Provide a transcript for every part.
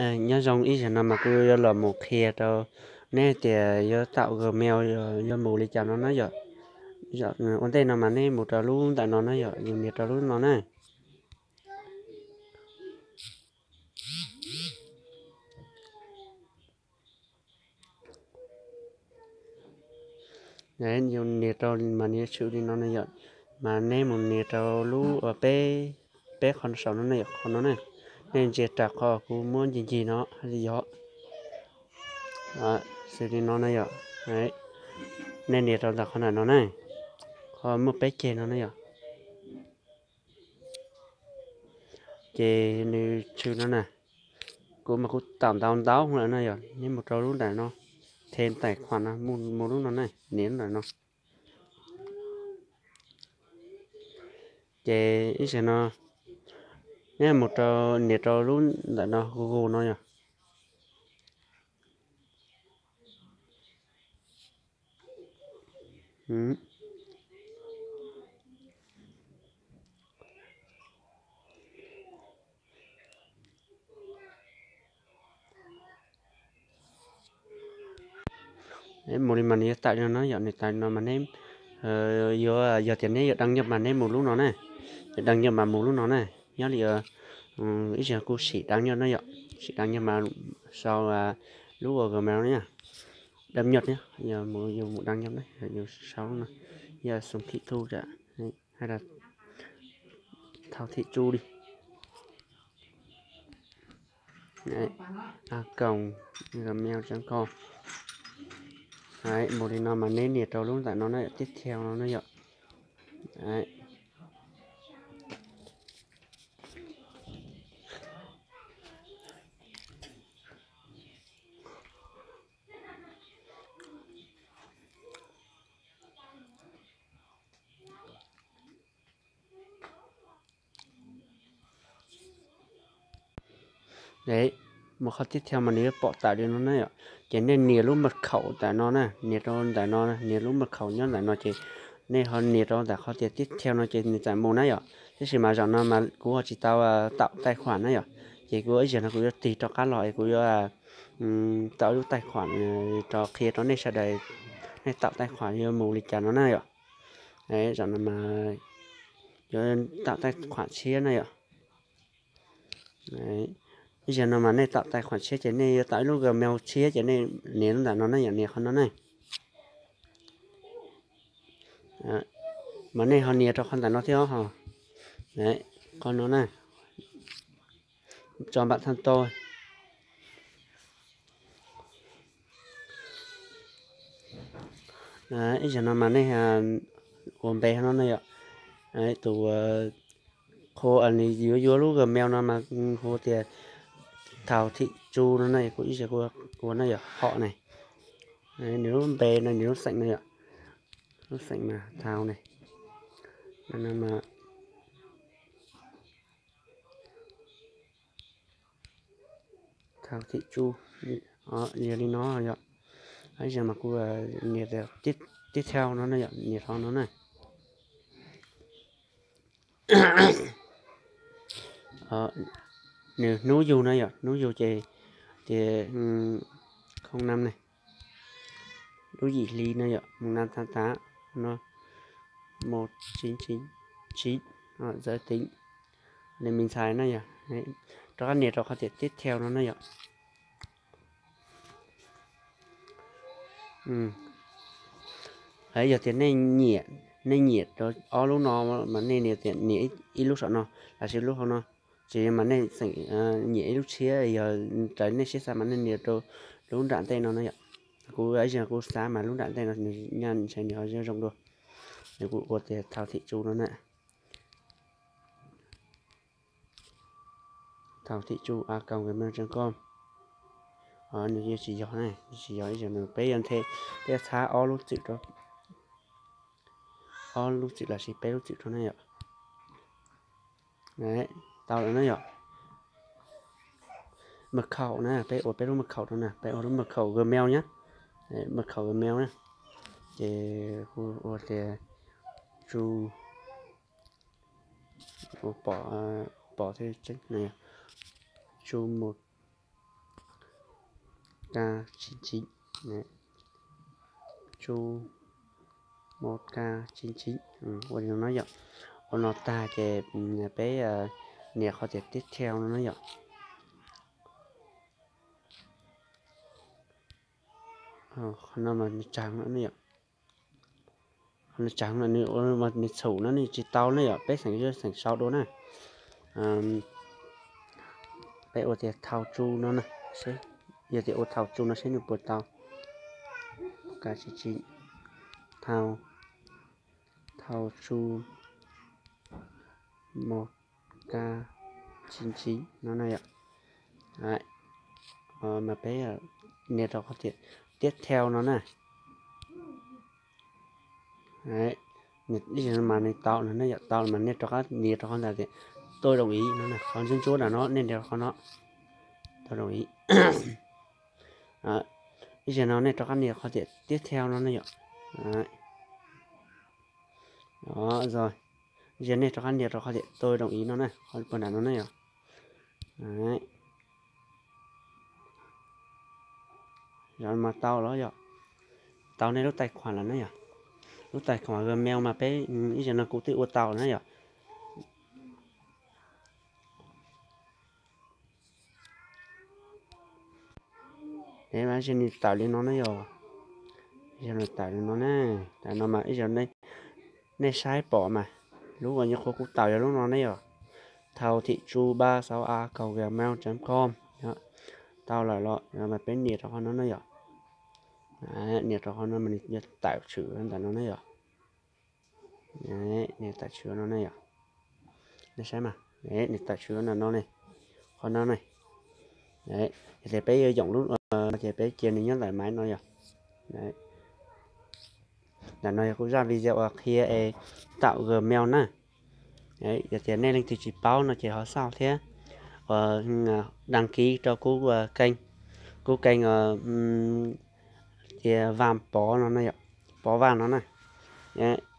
Nyob zoo, ib zaug no mas kuv yuav los mus qhia rau neb tias yuav tạo Gmail yuav mus li cas no na yom. Ua ntej no mas neb mus rau lub ntawm no na yom, yus nias rau lub no na. Yus nias rau mas nws yuav tshwm li no na yom. Mas neb mus nias rau lub uas peb, peb qhov saum no na yom, qhov no na. Nej ntsia rau qhov kuv muab ncig ncig no hais tias yog xws li no na yom. Nej nias rau ntawm qhov ntawm no na, qhov muaj peb ceg no na yom. Ces nws tshwm no na. Kuv mas kuv tạo ntau ntau lawm no yom, neb mus rau lub ntawm no, thêm tài khoản no, mus lub no na, nias lub ntawm no. Ces ib zaug no neb mus rau, nias rau lub ntawm no, Google no yom. Mus li mas nws yuav tawm li no na yom, nws tawm li no mas neb yuav, yog tias neb yuav đăng nhập mas neb mus lub no na, yuav đăng nhập mas mus lub no na. Nyob li ib zaug kuv sim đăng nhập no yom, sim đăng nhập mas sau lub Gmail no, đăng nhập na, yog mus đăng nhập na, yus sau lub no, yog xum thim thu, hais tias thau thim tsu li. A còng gmail chấm com. Mus li no mas neb nias rau lub ntawm no na, tiếp theo no na yom. Mus qhov tiếp theo mas nws yuav pom tawm li no na yom. Ces nej nias lub mật khẩu ntawm no na, nias rau ntawm no, nias lub mật khẩu nyob ntawm no ces nej ho nias rau ntawm qhov tias tiếp theo no ces nws txawm mus na yom. Tab sis mas zaum no mas kuv ho tsis tau tạo tài khoản na yom, ces kuv ib zaug no kuv yuav tig rov qab los es kuv yuav tạo lub tài khoản rau qhia rau nej sawv daws, nej tạo tài khoản yuav mus li cas no na yom. Zaum no mas yuav tạo tài khoản tshiab na yom. Ib zaug no mas nej tạo tài khoản tshiab ces nej yuav tạo ib lub Gmail tshiab ces nej nias lub ntawm no na yom, nias qhov no na. Mas nej ho nias rau qhov ntawm no thiab ho, qhov no na, cho bạn thân tôi. Ib zaug no mas nej ua npe no na yom, tus qhua nws yuav yuav lub Gmail no mas hu tias Thau Thim Tsu no na, kuv ib zaug ua no yom, hom ne, nws lub npe no, nws lub xeem no yom, lub xeem mas Thau ne, no mas Thau Thim Tsu, yog li no yom. Ib zaug mas kuv nias tiếp theo no na yom, nias qhov no na. Nws hnub yug no yom, hnub yug ces tias không năm ne, lub yim hli no yom, mùng năm tháng tám no, một chín chín chín, giới tính là mình xài na yom. Rov qab nias rau qhov tias tiếp theo no na yom. Yog tias nej nyiam, nej nyiam rau ob lub no mas nej nias tias nias ib lub saum no los sis lub hauv no, ces mas nej xeem nyiam ib lub tshiab, yog raws nej siab xav mas nej nias rau lub nram ntej no na yom. Kuv ib zaug kuv xav mas lub nram ntej no nws ntshe nws ho zoo zoo dua. Nws kuj ua tias Thau Thim Tsu no na. Thau Thim Tsu a còng gmail chấm com. Nws yeej tsis yog na, tsis yog, ib zaug nws peb yuav nthe, peb yuav txhab ob lub txwm rau, ob lub txwm los sis peb lub txwm rau na yom. Tau lawm na yom. Mật khẩu na, peb ua peb lub mật khẩu rau na, peb ua lub mật khẩu Gmail nhé. Mật khẩu Gmail na. Ces kuv ua tias Tsu, ua pom, pom thiab tseeb na, Tsu một ka tsib tsib, tsu mos ka tsib tsib, ua li no yom. Ua no tag ces peb nias qhov tias tiếp theo no na yom. Qhov no mas nws tsawg lawm ne yom. Qhov no tsawg lawm, nws txhum no nws tsis tau ne yom, peb xeem xeem sau dua na. Peb ua tias thau tsu no na, seb, yog tias ua thau tsu no seb nws puas tau. Ka tsib tsib, thau, thau tsu mos ka tsib tsib no na yom. Mas peb nias rau qhov tias tiếp theo no na. Ib zaug no mas nws tau no na yom, tau mas nej rov qab nias rau qhov ntawd tias tôi đồng ý no na, qhov ntsuab ntsuab ntawm no nej nias rau qhov no, tôi đồng ý. Ib zaug no nej rov qab nias qhov tias tiếp theo no na yom. Rồi, ib zaug nej rov qab nias rau qhov tias tôi đồng ý no na, qhov puag nram no na yom. Zaum no mas tau los yom, tau nej lub tài khoản lawm na yom. Lub tài khoản Gmail mas peb ib zaug no kuv twb ua tau na yom. Ib zaug nws tawm li no na yom, ib zaug nws tawm li no na, tawm no mas ib zaug nej saib pom mas lub uas nyuam qhuav kuv tawm yog lub no na yom, thau thị tsu ba sáu a còng gmail chấm com. Tau lawm los mas peb nias rau qhov no na yom. Nias rau qhov no mas nws yuav tawm tshwm ntawm no na yom. Nws tawm tshwm no ne yom. Nej saib mas, nws tawm tshwm ntawm no ne, qhov no ne. Yog tias peb yuav yoom lub no ces peb cia nws nyob ntawm maiv no yom. Ntawm no yog kuv zaj video uas qhia es tạo Gmail na. Yog tias nej leej twg tsis paub no ces ho xauj thiab, đăng ký rau kuv kênh, kuv kênh tias Vaj Pov no, Pov Vaj no na.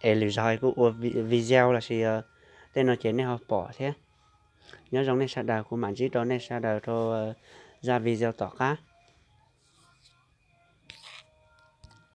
Es lwm zaus kuv ua video los sis tej no ces nej ho pom thiab. Nyob zoo nej sawv daws, kuv mam ntsib rau nej sawv daws rau zaj video tom qab.